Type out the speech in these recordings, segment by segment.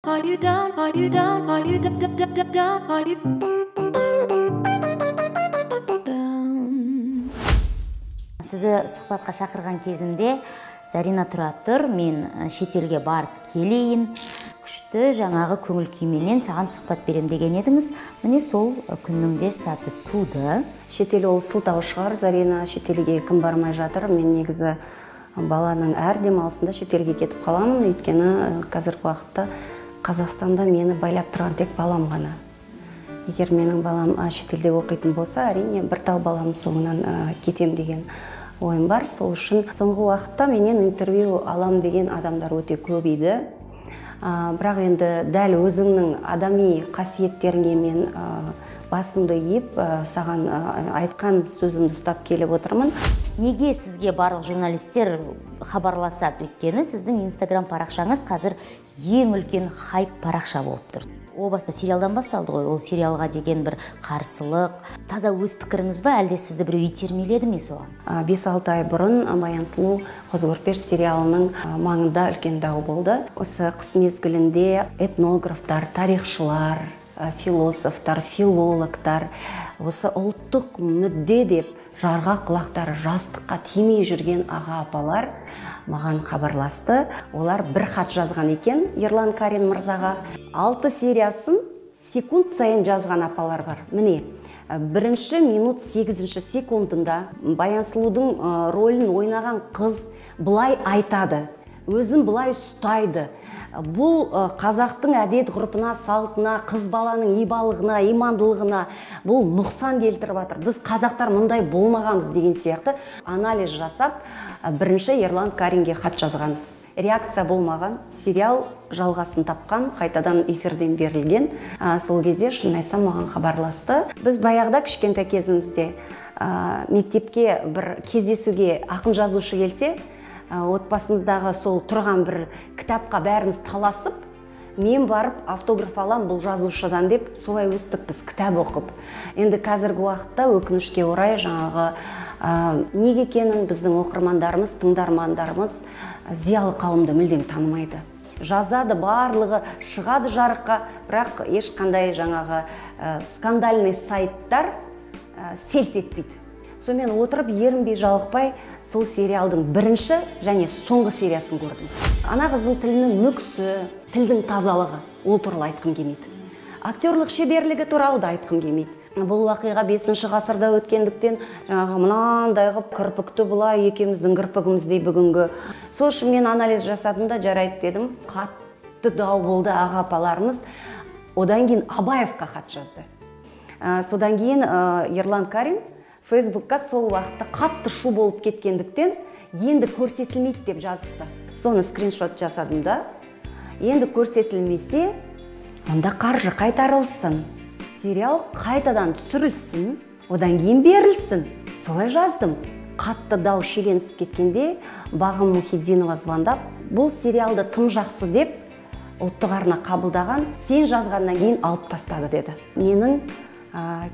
Are you down? Are you down? Are you down? Down? Are you down? Сізді сұхбатқа шақырған кезімде: «Зарина, тұра тұр, мен шетелге барып келейін, күшті жаңағы көңіл күйменен саған сұхбат берем», – деген едіңіз. Міне, сол күннің де сәті туды. Шетел ол сылтау шығар, Зарина. Шетелге кім бармай жатыр? Мен негізі баланың әр демалысында шетелге кетіп қаламын, өйткені қазіргі уақытта Қазақстанда мені байлап тұрған тек балам ғана. Егер менің балам шетелде оқитын болса, әрине, бір тал баламның соңынан кетем деген ойым бар. Сол үшін соңғы уақытта менен интервью алам деген адамдар өте көбейді. Бірақ енді дәл өзіңнің адами қасиеттеріңе мен басымды иіп, саған айтқан сөзімді ұстап келіп отырмын. Неге сізге барлық журналистер хабарласады? Өйткені сіздің Инстаграм парақшаңыз қазір ең үлкен хайп парақша болып тұр. О баста сериалдан басталды ғой. Ол сериалға деген бір қарсылық таза өз пікіріңіз ба, әлде сізді біреу итермеледі ме соған? 5-6 ай бұрын Баян сұлу Қозы Көрпеш сериалының маңында үлкен дау болды. Осы қыс мезгілінде этнографтар, тарихшылар, философтар, филологтар, осы ұлттық мүдде деп жарғақ құлақтары жастыққа тимей жүрген аға апалар маған хабарласты. Олар бір хат жазған екен Ерлан Карин мырзаға. Алты сериясын секунд сайын жазған апалар бар. Міне, бірінші минут сегізінші секундында Баян сұлудың рөлін ойнаған қыз былай айтады, өзін былай ұстайды, бұл қазақтың әдет ғұрпына, салтына, қыз баланың ибалығына, имандылығына бұл нұқсан келтіріп жатыр, біз қазақтар мұндай болмағанбыз деген сияқты анализ жасап, бірінші Ерлан Каринге хат жазған. Реакция болмаған, сериал жалғасын тапқан, қайтадан эфирден берілген. Сол кезде, шынын айтсам, маған хабарласты. Біз баяғыда кішкентай кезімізде мектепке бір кездесуге ақын жазушы келсе, отбасымыздағы сол тұрған бір кітапқа бәріміз таласып, мен барып автограф алам бұл жазушыдан деп, солай өстік біз кітап оқып. Енді қазіргі уақытта, өкінішке орай, жаңағы неге екенін біздің оқырмандарымыз, тыңдармандарымыз зиялы қауымды мүлдем танымайды. Жазады, барлығы шығады жарыққа, бірақ ешқандай жаңағы скандальный сайттар селт етпейді. Сонымен отырып, ерінбей жалықпай сол сериалдың бірінші және соңғы сериясын көрдім. Ана қыздың тілінің мүкісі, тілдің тазалығы, ол туралы айтқым келмейді. Актерлық шеберлігі туралы да айтқым келмейді. Бұл уақиға бесінші ғасырда өткендіктен, жаңағы мынандай қылып кірпікті былай, екеуміздің кірпігіміздей бүгінгі. Сол үшін мен анализ жасадым да, жарайды дедім. Қатты дау болды, аға апаларымыз одан кейін Абаевқа хат жазды. Содан кейін Ерлан Карин Фейсбукқа сол уақытта қатты шу болып кеткендіктен, енді көрсетілмейді деп жазыпты. Соны скриншот жасадым да, енді көрсетілмесе, онда қаржы қайтарылсын, сериал қайтадан түсірілсін, одан кейін берілсін. Солай жаздым. Қатты дау шиеленісіп кеткенде Бағым Мұхиддинова звондап, бұл сериалды тым жақсы деп ұлттық арна қабылдаған, сен жазғаннан кейін алып тастады деді. Менің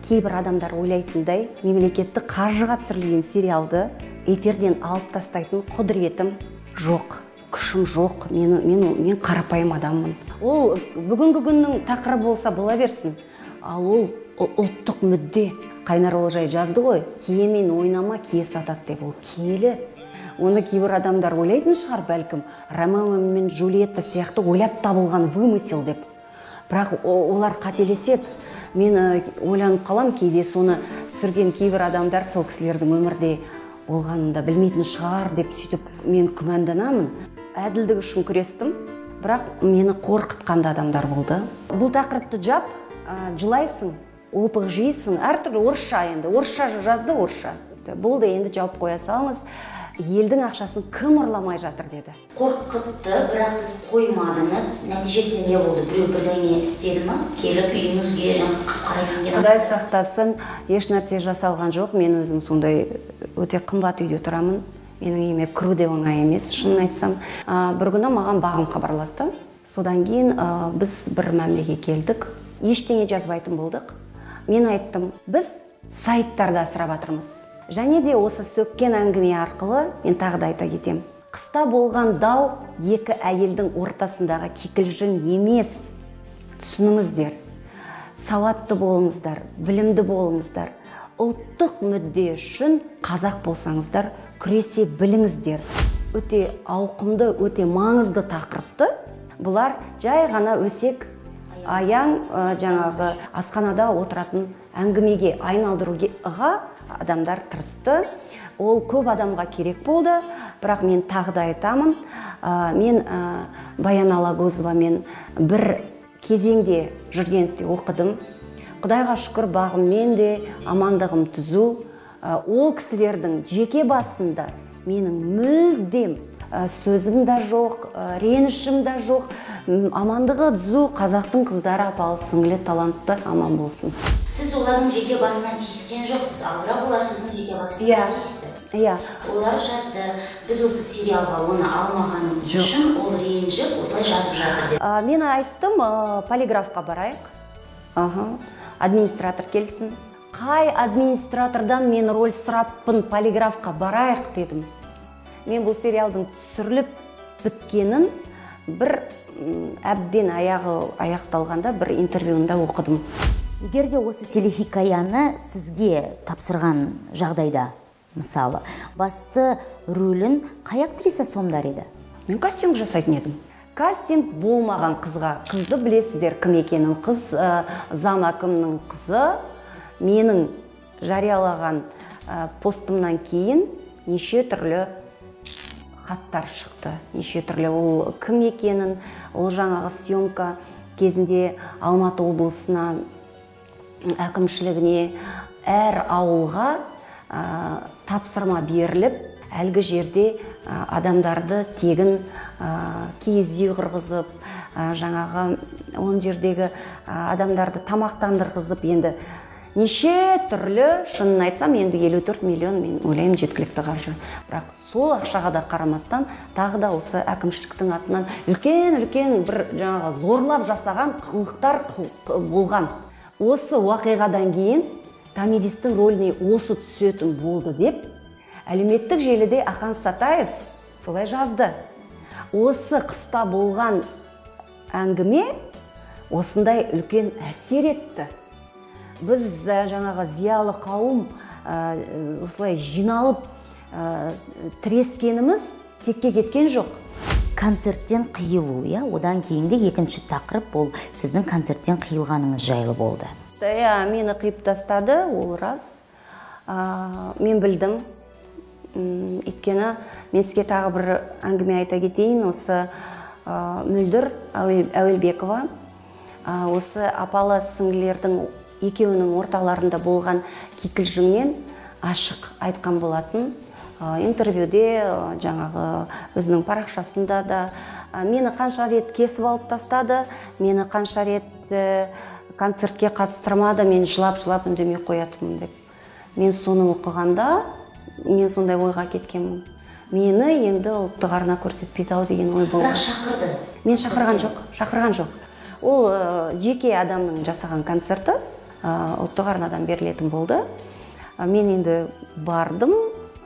кейбір адамдар ойлайтындай мемлекеттік қаржыға түсірілген сериалды эфирден алып тастайтын құдіретім жоқ, күшім жоқ. Мен қарапайым адаммын. Ол бүгінгі күннің тақырыбы болса, бола берсін, ал ол ұлттық мүдде. Қайнар Олжай жазды ғой, киемен ойнама, кие сатады деп. Ол киелі. Оны кейбір адамдар ойлайтын шығар, бәлкім, Ромео мен Джульетта сияқты ойлап табылған вымысел деп, бірақ олар қателеседі. Мен ойланып қалам кейде, соны түсірген кейбір адамдар сол кісілердің өмірде болғанын да білмейтін шығар деп, сөйтіп мен күмәнданамын. Әділдік үшін күрестім, бірақ мені қорқытқан да адамдар болды. Бұл тақырыпты жап, жылайсың, опық жейсің, әртүрлі орысша, енді орысша жазды, орысша болды, енді жауып қоя салыңыз, елдің ақшасын кім ұрламай жатыр деді. Қорқытты, бірақ сіз қоймадыңыз. Нәтижесінде не болды? Біреу бірдеңе істеді ма, келіп үйіңізге, жаңағы қап қара киінген? Құдай сақтасын, еш нәрсе жасалған жоқ. Мен өзім сондай өте қымбат үйде тұрамын, менің үйіме кіру де оңай емес, шынын айтсам. Бір күні маған Бағым хабарласты. Содан кейін біз бір мәмілеге келдік, ештеңе жазбайтын болдық. Мен айттым, біз сайттарды асырап жатырмыз. Және де осы сөккен әңгіме арқылы мен тағы да айта кетемін. Қыста болған дау екі әйелдің ортасындағы кикілжің емес. Түсініңіздер, сауатты болыңыздар, білімді болыңыздар. Ұлттық мүдде үшін қазақ болсаңыздар, күресе біліңіздер. Өте ауқымды, өте маңызды тақырыпты бұлар жай ғана өсек, аяң, жаңағы асханада отыратын әңгімеге айналдыруға адамдар тырысты. Ол көп адамға керек болды, бірақ мен тағы да айтамын, мен Баян Алагөзовамен бір кезеңде Жүргеновте оқыдым. Құдайға шүкір, бағыммен де амандығым түзу. Ол кісілердің жеке басында менің мүлдем сөзім де жоқ, ренішім де жоқ. Амандығы түзу, қазақтың қыздары апалы сіңлі талантты, аман болсын. Сіз олардың жеке басына тиіскен жоқсыз, ал бірақ олар сіздің жеке басыңызға тиісті. Иә. Олар жазды, біз осы сериалға оны алмаған үшін ол ренжіп осылай жазып жатыр деп. Мен айттым, полиграфқа барайық. Администратор келсін. Қай администратордан мен роль сұраппын, полиграфқа барайық дедім. Мен бұл сериалдың түсіріліп біткенін бір әбден аяғы аяқталғанда бір интервьюында оқыдым. Егер де осы телехикаяны сізге тапсырған жағдайда, мысалы, басты рөлін қай актриса сомдар еді? Мен кастинг жасайтын едім. Кастинг болмаған қызға, қызды білесіздер кім екенін, қыз зам әкімнің қызы. Менің жариялаған постымнан кейін неше түрлі хаттар шықты, неше түрлі ол кім екенін, ол жаңағы съемка кезінде Алматы облысына, әкімшілігіне, әр ауылға тапсырма беріліп, әлгі жерде адамдарды тегін киіз үй құрғызып, жаңағы он жердегі адамдарды тамақтандырғызып, енді неше түрлі, шынын айтсам, енді 54 миллион, мен ойлаймын, жеткілікті қаржы. Бірақ сол ақшаға да қарамастан, тағы да осы әкімшіліктің атынан үлкен-үлкен бір жаңағы зорлап жасаған қылықтар болған. Осы уақиғадан кейін Томиристің рөліне осы түсетін болды деп әлеуметтік желіде Ақан Сатаев солай жазды. Осы қыста болған әңгіме осындай үлкен әсер етті. Біз жаңағы зиялы қауым осылай жиналып тірескеніміз текке кеткен жоқ. Концерттен қиылу, иә? Одан кейінгі екінші тақырып ол сіздің концерттен қиылғаныңыз жайлы болды. Иә, мені қиып тастады, ол рас. Мен білдім. Өйткені мен сізге тағы бір әңгіме айта кетейін. Осы Мөлдір Әуелбекова, осы апалы сіңлілердің екеуінің орталарында болған кикілжіңнен ашық айтқан болатын. Интервьюде, жаңағы өзінің парақшасында да мені қанша рет кесіп алып тастады, мені қанша рет концертке қатыстырмады, мен жылап-жылап үндемей қоятынмын деп. Мен соны оқығанда, мен сондай ойға кеткенмін. Мені енді ұлттық арна көрсетпейді ау деген ой болды. Бірақ шақырды. Мен шақырған жоқ, шақырған жоқ. Ол жеке адамның жасаған концерті ұлттық арнадан берілетін болды. Мен енді бардым,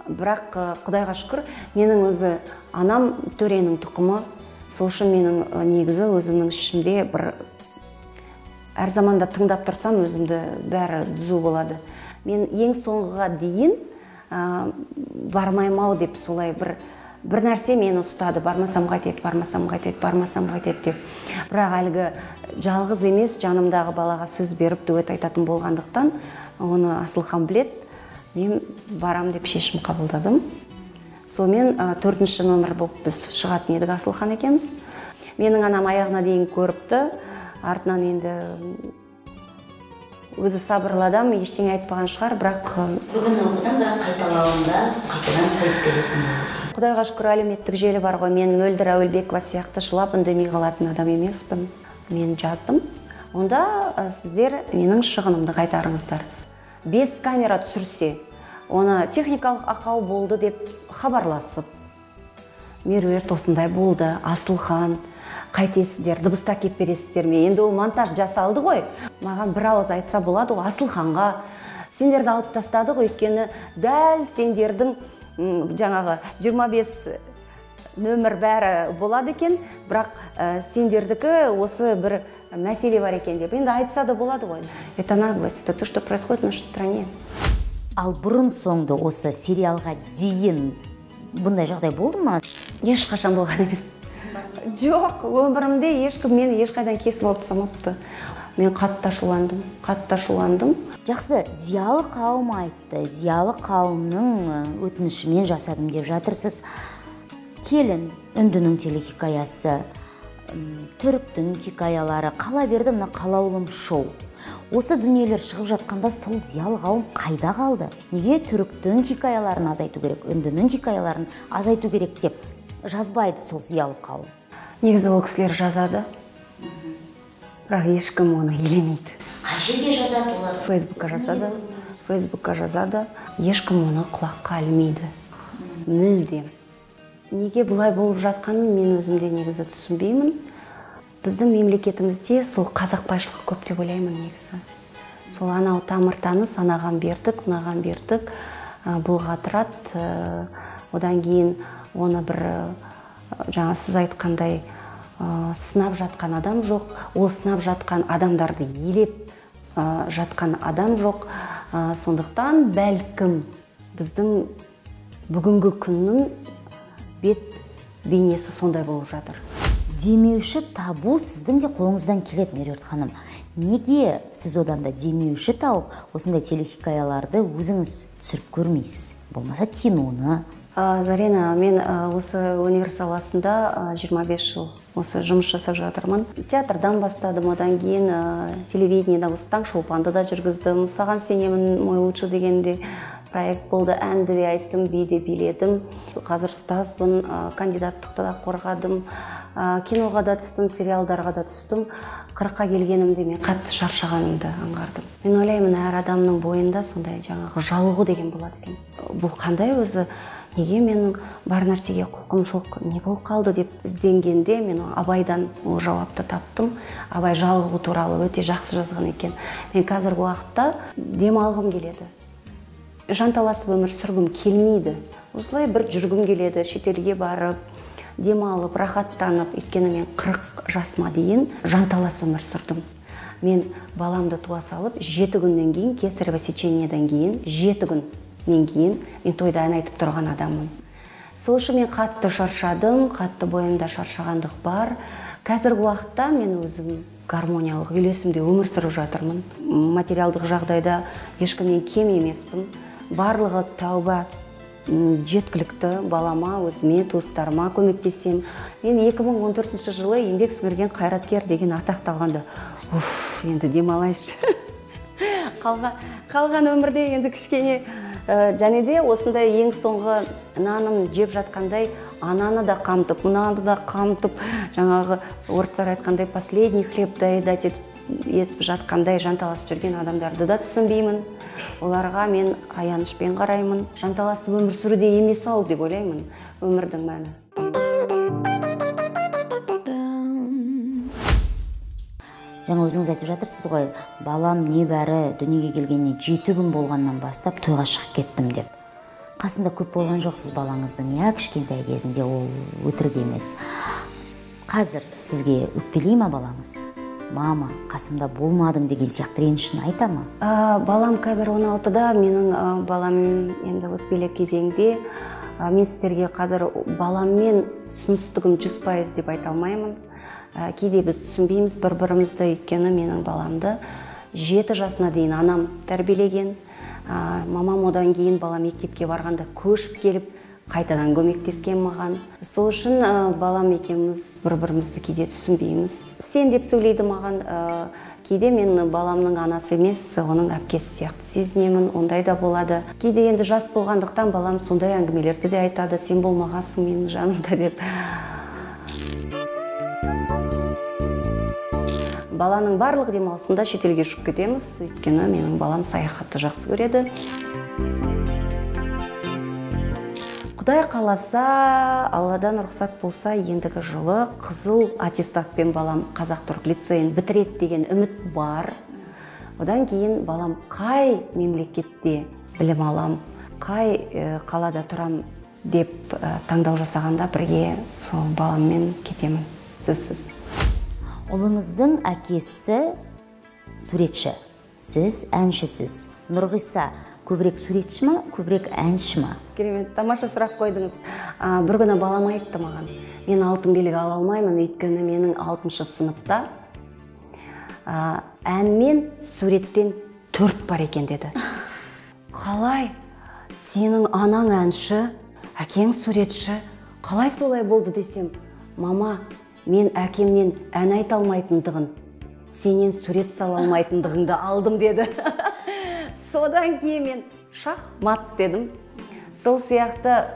бірақ Құдайға шүкір, менің өзі анам төренің тұқымы, сол үшін менің негізі өзімнің ішімде бір әр заманда тыңдап тұрсам өзімді бәрі түзу болады. Мен ең соңғыға дейін бармаймын ау деп солай бір нәрсе мені ұстады, бармасам қайтеді, бармасам қайтеді, бармасам қайтеді деп. Бірақ әлгі жалғыз емес, жанымдағы балаға сөз беріп дуэт айтатын болғандықтан, оны Асылхан білет, мен барам деп шешім қабылдадым. Сонымен 4-ші номер болып біз шығатын едік Асылхан екеуміз. Менің анам аяғына дейін көріпті, артынан енді өзі сабырлы адам, ештеңе айтпаған шығар, бірақ бүгін оқыдым, бірақ қайталауында қайтадан қойып беретін болды. Құдайға шүкір, әлеуметтік желі бар ғой. Мен Мөлдір Әуелбекова сияқты жылап үндемей қалатын адам емеспін. Мен жаздым. Онда сіздер менің шығынымды қайтарыңыздар. 5 камера түсірсе, оны техникалық ақау болды деп хабарласып, Меруерт осындай болды, Асылхан, қайтесіздер, дыбыста кеп бересіздер ме? Енді ол монтаж жасалды ғой. Маған бір ауыз айтса болады, ол Асылханға. Сендерді алып тастады ғой, өйткені дәл сендердің жаңағы 25 нөмір бәрі болады екен, бірақ сендердікі осы бір мәселе бар екен деп. Енді айтса да болады ғой. Это наглость, это то, что происходит в нашей стране. Ал бұрын соңды осы сериалға дейін бұндай жағдай болды ма? Ешқашан болған емес. Жоқ, өмірімде ешкім мені ешқайдан кесіп алып тастамапты. Мен қатты ашуландым, қатты ашуландым. Жақсы, зиялы қауым айтты, зиялы қауымның өтінішімен жасадым деп жатырсыз. Келін, үндінің телехикаясы, түріктің хикаялары, қала берді мына Қалаулым шоу. Осы дүниелер шығып жатқанда сол зиялы қауым қайда қалды? Неге түріктің хикаяларын азайту керек, үндінің хикаяларын азайту керек деп жазбайды сол зиялы қауым? Негізі ол кісілер жазады, бірақ ешкім оны елемейді. Қай жерге жазады олар? Фейсбукқа жазады, Фейсбукқа жазады. Ешкім оны құлаққа ілмейді. Мүлдем. Неге бұлай болып жатқанын мен өзім де негізі түсінбеймін. Біздің мемлекетімізде сол қазақбайшылық көп деп ойлаймын негізі. Сол анау тамыр таныс, анаған бердік, мынаған бердік, бұлғатырады. Одан кейін оны бір жаңа сіз айтқандай сынап жатқан адам жоқ, ол сынап жатқан адамдарды елеп жатқан адам жоқ. Сондықтан бәлкім біздің бүгінгі күннің бет бейнесі сондай болып жатыр. Демеуші табу сіздің де қолыңыздан келеді, Меруерт ханым. Неге сіз одан да демеуші тауып, осындай телехикаяларды өзіңіз түсіріп көрмейсіз? Болмаса киноны. Зарина, мен осы өнер саласында 25 жыл осы жұмыс жасап жатырмын. Театрдан бастадым, одан кейін телевидениеда осы Таңшолпанды да жүргіздім. Саған сенемін, мой лучший дегенде проект болды, әнді де айттым, би де биледім. Қазір ұстазбын, кандидаттықты да қорғадым, киноға да түстім, сериалдарға да түстім. 40-қа келгенімде мен қатты шаршағанымды аңғардым. Мен ойлаймын, әр адамның бойында сондай жаңағы жалығу деген болады екен. Бұл қандай өзі? Неге менің бар нәрсеге құлқым жоқ, не болып қалды деп ізденгенде мен Абайдан ол жауапты таптым. Абай жалығу туралы өте жақсы жазған екен. Мен қазіргі уақытта демалғым келеді. Жанталасып өмір сүргім келмейді. Осылай бір жүргім келеді, шетелге барып, демалып, рахаттанып. Өйткені мен 40 жасыма дейін жанталас өмір сүрдім. Мен баламды туа салып, 7 күннен кейін, кесарево сечениеден кейін, 7 күннен кейін мен тойда ән айтып тұрған адаммын. Сол үшін мен қатты шаршадым, қатты бойымда шаршағандық бар. Қазіргі уақытта мен өзім гармониялық үйлесімде өмір сүріп жатырмын. Материалдық жағдайда ешкімнен кем емеспін. Барлығы тәуба жеткілікті, балама, өзіме, туыстарыма көмектесем. Мен 2014 жылы еңбек сіңірген қайраткер деген атақты алғанда, уф, енді демалайыншы. Қалған өмірде енді кішкене және де осындай ең соңғы нанын жеп жатқандай ананы да қамтып, мынаны да қамтып, жаңағы орыстар айтқандай последний хлеб доедать етіп жатқандай жанталасып жүрген адамдарды да түсінбеймін. Оларға мен аянышпен қараймын. Жанталасып өмір сүруде емес ау деп ойлаймын өмірдің мәні. Жаңа өзіңіз айтып жатырсыз ғой, балам небәрі дүниеге келгеніне 7 күн болғаннан бастап тойға шығып кеттім деп. Қасында көп болған жоқсыз балаңыздың, иә, кішкентай кезінде ол өтірік емес. Қазір сізге өкпелей ма балаңыз? Мама, қасымда болмадың деген сияқты ренішін айта ма? Балам қазір 16-да, менің балам енді өкпелі кезеңде. Мен сіздерге қазір баламмен түсіністігім 100% деп айта алмаймын. Кейде біз түсінбейміз бір-бірімізді, өйткені менің баламды 7 жасына дейін анам тәрбиелеген. Мамам одан кейін бала мектепке барғанда көшіп келіп, қайтадан көмектескен маған. Сол үшін балам екеуміз бір-бірімізді кейде түсінбейміз. Сен деп сөйлейді маған, кейде мен баламның анасы емес, оның әпкесі сияқты сезінемін, ондай да болады. Кейде енді жас болғандықтан балам сондай әңгімелерді де айтады, сен болмағансың менің жанымда деп. Баланың барлық демалысында шетелге ұшып кетеміз, өйткені менің балам саяхатты жақсы көреді. Құдай қаласа, Алладан рұқсат болса, ендігі жылы қызыл аттестатпен балам Қазақ-Түрік лицейін бітіреді деген үміт бар. Одан кейін балам қай мемлекетте білім алам, қай қалада тұрам деп таңдау жасағанда бірге сол баламмен кетемін, сөзсіз. Ұлыңыздың әкесі суретші, сіз әншісіз. Нұрғиса көбірек суретші ма, көбірек әнші ма? Керемет, тамаша сұрақ қойдыңыз. Бір күні балам айтты маған, мен алтын белгі ала алмаймын, өйткені менің 6-шы сыныпта ән мен суреттен 4 бар екен деді. Қалай? Сенің анаң әнші, әкең суретші, қалай солай болды десем, мама, мен әкемнен ән айта алмайтындығын, сенен сурет сала алмайтындығыңды алдым деді. Содан кейін мен шах-мат дедім. Сол сияқты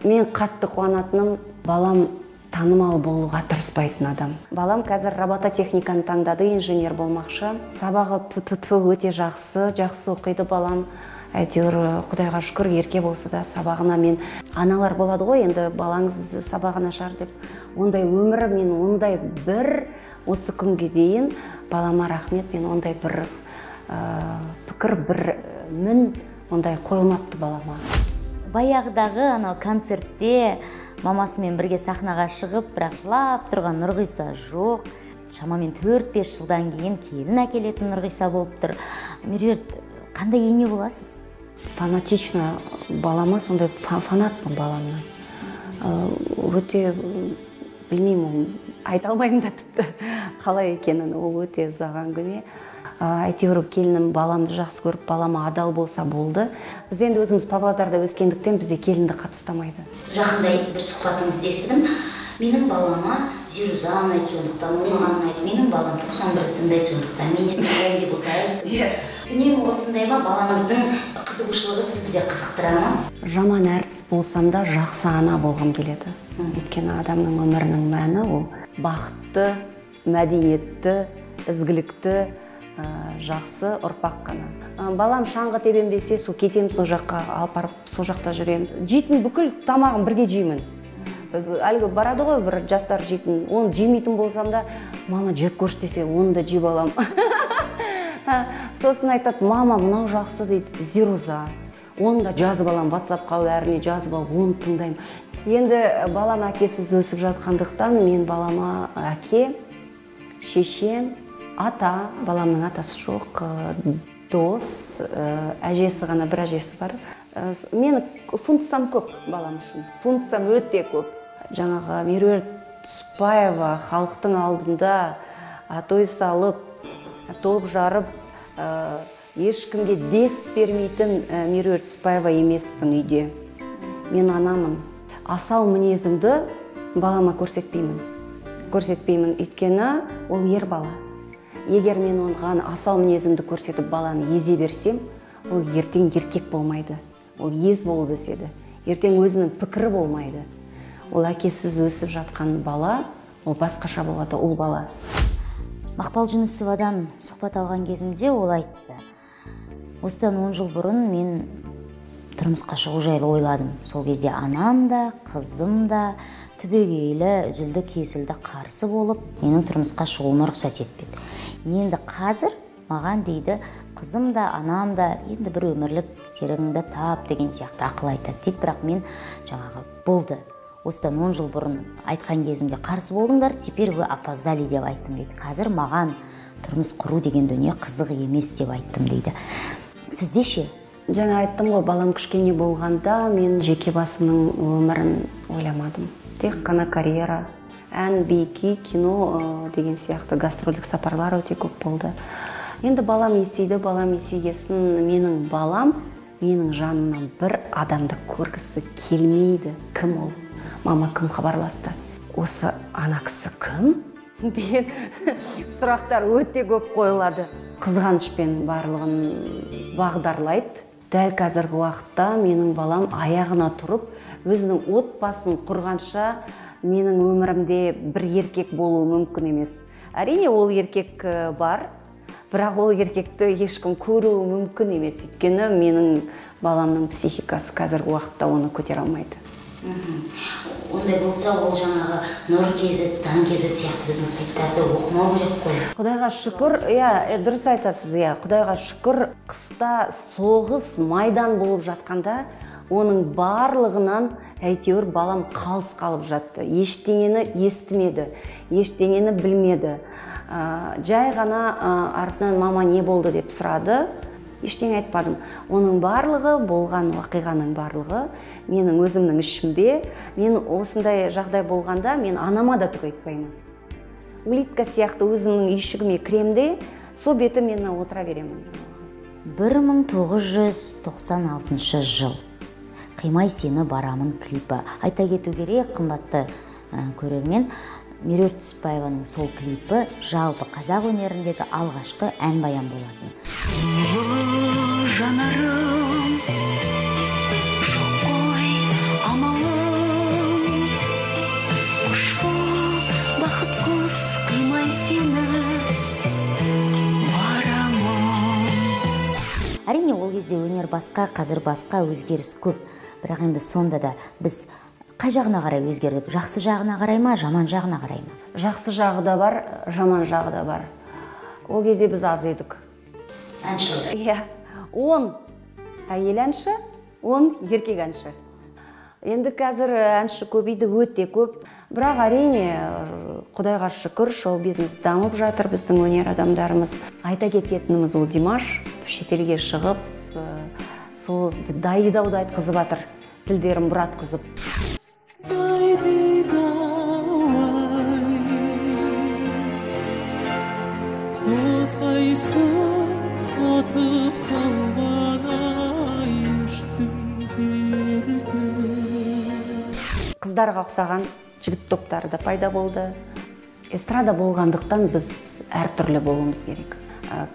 мен қатты қуанатыным, балам танымал болуға тырыспайтын адам. Балам қазір робототехниканы таңдады, инженер болмақшы. Сабағы өте жақсы, жақсы оқиды балам. Әйтеуір Құдайға шүкір, ерке болса да сабағына мен... Аналар болады ғой, енді балаңыз сабағы нашар деп. Ондай өмірі мен ондай бір осы күнге дейін балама рахмет, мен ондай бір пікір, бір мін ондай қойылмапты балама. Баяғыдағы анау концертте мамасымен бірге сахнаға шығып, бірақ жылап тұрған Нұрғиса жоқ. Шамамен 4-5 жылдан кейін келін әкелетін Нұрғиса болып тұр. Меруерт, қандай ене боласыз? Фанатично балама, сондай фанатпын баламнан. Өте, білмеймін, айта алмаймын да тіпті қалай екенін, ол өте ұзақ әңгіме. Әйтеуір келінім баламды жақсы көріп, балама адал болса болды. Біз енді өзіміз Павлодарда өскендіктен бізде келінді қатты ұстамайды. Жақында бір сұхбатыңызды естідім. Менің балама Зируза ұнайды, сондықтан ол маған ұнайды. Менің балам 91-ді тыңдайды, сондықтан мен де тыңдаймын деп осылай айттым. Үнемі осындай ма, балаңыздың қызығушылығы сізді де қызықтыра ма? Жаман әртіс болсам да жақсы ана болғым келеді. Өйткені адамның өмірінің мәні ол бақытты, мәдениетті, ізгілікті, жақсы ұрпақ қана. Балам шаңғы тебем десе, сол кетемін сол жаққа, алып барып сол жақта жүремін. Жейтін бүкіл тамағын бірге жеймін. Біз әлгі барады ғой бір жастар жейтін, оны жемейтін болсам да, мама жеп көрші десе, оны да жеп аламын. Сосын айтады, мама мынау жақсы дейді, Зируза. Оны да жазып аламын, WhatsApp-қа бәріне жазып алып, оны тыңдаймын. Енді балам әкесіз өсіп жатқандықтан, мен балама әке, шешем, ата, баламның атасы жоқ, дос, әжесі ғана, бір әжесі бар. Мен функциям көп балам үшін, функциям өте көп. Жаңағы Меруерт Түсіпбаева халықтың алдында той салып, топ жарып, ешкімге дес бермейтін Меруерт Түсіпбаева емеспін үйде. Мен анамын. Асау мінезімді балама көрсетпеймін. Көрсетпеймін, өйткені ол ер бала. Егер мен оған асау мінезімді көрсетіп баланы езе берсем, ол ертең еркек болмайды. Ол ез болып өседі. Ертең өзінің пікірі болмайды. Ол әкесіз өсіп жатқан бала, ол басқаша болады, ол бала. Мақпал Жүнісовадан сұхбат алған кезімде ол айтты. Осыдан 10 жыл бұрын мен тұрмысқа шығу жайлы ойладым. Сол кезде анам да, қызым да түбегейлі, үзілді, кесілді қарсы болып, менің тұрмысқа шығуыма рұқсат етпеді. Енді қазір маған дейді, қызым да, анам да енді бір өмірлік серігіңді тап деген сияқты ақыл айтады дейді. Бірақ мен жаңағы болды. Осыдан 10 жыл бұрын айтқан кезімде қарсы болдыңдар, теперь вы опоздали деп айттым дейді. Қазір маған тұрмыс құру деген дүние қызық емес деп айттым дейді. Сізде ше? Жаңа айттым ғой, балам кішкене болғанда мен жеке басымның өмірін ойламадым. Тек қана карьера, ән, би, күй, кино деген сияқты гастрольдік сапарлар өте көп болды. Енді балам есейді, балам есейгесін менің балам менің жанымнан бір адамды көргісі келмейді. Кім ол? Мама кім хабарласты? Осы ана кісі кім? Деген сұрақтар өте көп қойылады. Қызғанышпен барлығын бағдарлайды. Дәл қазіргі уақытта менің балам аяғына тұрып, өзінің отбасын құрғанша менің өмірімде бір еркек болуы мүмкін емес. Әрине, ол еркек бар, бірақ ол еркекті ешкім көруі мүмкін емес. Өйткені менің баламның психикасы қазіргі уақытта оны көтере алмайды. Ондай болса, ол жаңағы Нұр кезі, Таң кезі сияқты біздің сайттарды оқымау керек қой. Құдайға шүкір, иә, дұрыс айтасыз, иә, Құдайға шүкір, қыста соғыс майдан болып жатқанда, оның барлығынан Әйтеуір балам қалыс қалып жатты. Ештеңені естімеді, ештеңені білмеді. Жай ғана артынан мама не болды деп сұрады. Ештеңе айтпадым. Оның барлығы, болған уақиғаның барлығы менің өзімнің ішімде. Мен осындай жағдай болғанда мен анама да түк айтпаймын. Улитка сияқты өзімнің үйшігіме кіремде, сол беті мені отыра беремін. 1996 жыл. Қимай сені барамын клипі. Айта кету керек, қымбатты көрермен, Меруерт Түсіпбаеваның сол клипі жалпы қазақ өнеріндегі алғашқы ән баян болатын. Жанарым, жоқ қой амалым, қош бол, бақыт құс, қимай сені барамын. Әрине, ол кезде өнер басқа, қазір басқа, өзгеріс көп. Бірақ енді сонда да біз қай жағына қарай өзгердік? Жақсы жағына қарай ма, жаман жағына қарай ма? Жақсы жағы да бар, жаман жағы да бар. Ол кезде біз аз едік. Әншілер. Иә, 10 әйел әнші, 10 еркек әнші. Енді қазір әнші көбейді, өте көп. Бірақ әрине, Құдайға шүкір, шоу-бизнес дамып жатыр біздің өнер адамдарымыз. Айта кететініміз ол Димаш шетелге шығып, сол дайдауды айтқызып жатыр, тілдерін бұратқызып. Қыздарға ұқсаған жігіт топтары да пайда болды. Эстрада болғандықтан біз әртүрлі болуымыз керек.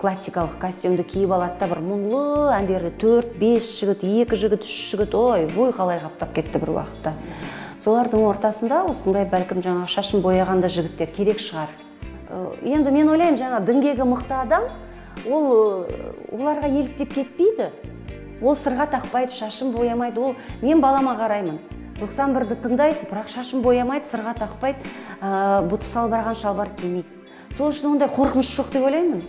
Классикалық костюмді киіп алады да бір мұңлы әндерді 4-5 жігіт, 2 жігіт, 3 жігіт, ой, бой қалай қаптап кетті бір уақытта. Солардың ортасында осындай бәлкім жаңа шашын бояғанда жігіттер керек шығар. Енді мен ойлаймын, жаңа діңгегі мықты адам, ол оларға еліктеп кетпейді. Ол сырға тақпайды, шашын боямайды. Ол мен балама қараймын. 91-ді тыңдайды, бірақ шашын боямайды, сырға тақпайды, бұты салбыраған шалбар кимейді. Сол үшін ондай қорқыныш жоқ деп ойлаймын.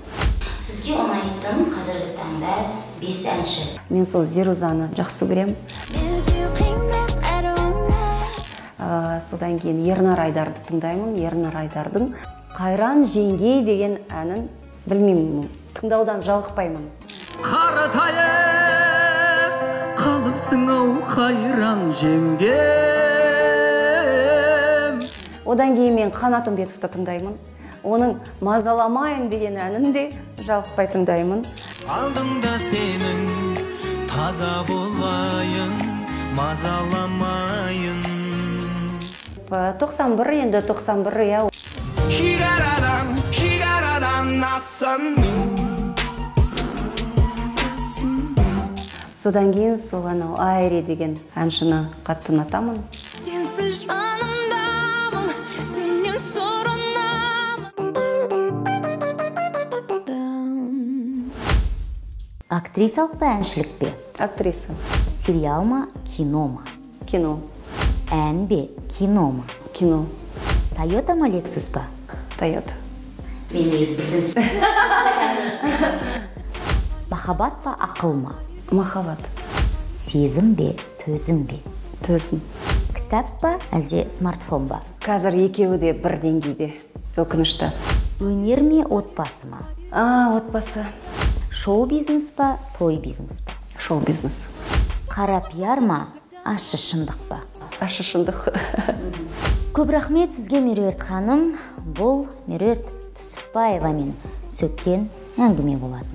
Сізге ұнайтын қазіргі таңда 5 әнші. Мен сол Зирузаны жақсы көремін. Содан кейін Ернар Айдарды тыңдаймын. Ернар Айдардың Қайран жеңгей деген әнін білмеймін, тыңдаудан жалықпаймын. Қаратайып қалыпсың ау қайран жеңгем. Одан кейін мен Қанат Үмбетовті тыңдаймын. Оның Мазаламайын деген әнін де жалықпай тыңдаймын. Алдыңда сенің таза болайын, мазаламайын. 91 енді 91, иә. Шекарадан, шекарадан ассын. Содан кейін сол анау Айри деген әншіні қатты ұнатамын. Сенсіз жанымдамын, сенен сұранамын. Актрисалық па, әншілік пе? Актриса. Сериал ма, кино ма? Кино. Ән бе, кино ма? Кино. Тойота ма, Лексус па? Тойота. Мен негізі білдім. Махаббат па, ақыл ма? Махаббат. Сезім бе, төзім бе? Төзім. Кітап па, әлде смартфон ба? Қазір екеуі де бір деңгейде. Өкінішті. Өнер ме, отбасы ма? Отбасы. Шоу-бизнес па, той бизнес па? Шоу-бизнес. Қара пиар ма, ащы шындық па? Ащы шындық. Көп рахмет сізге, Меруерт ханым. Бұл Меруерт Түсіпбаевамен сөккен әңгіме болатын.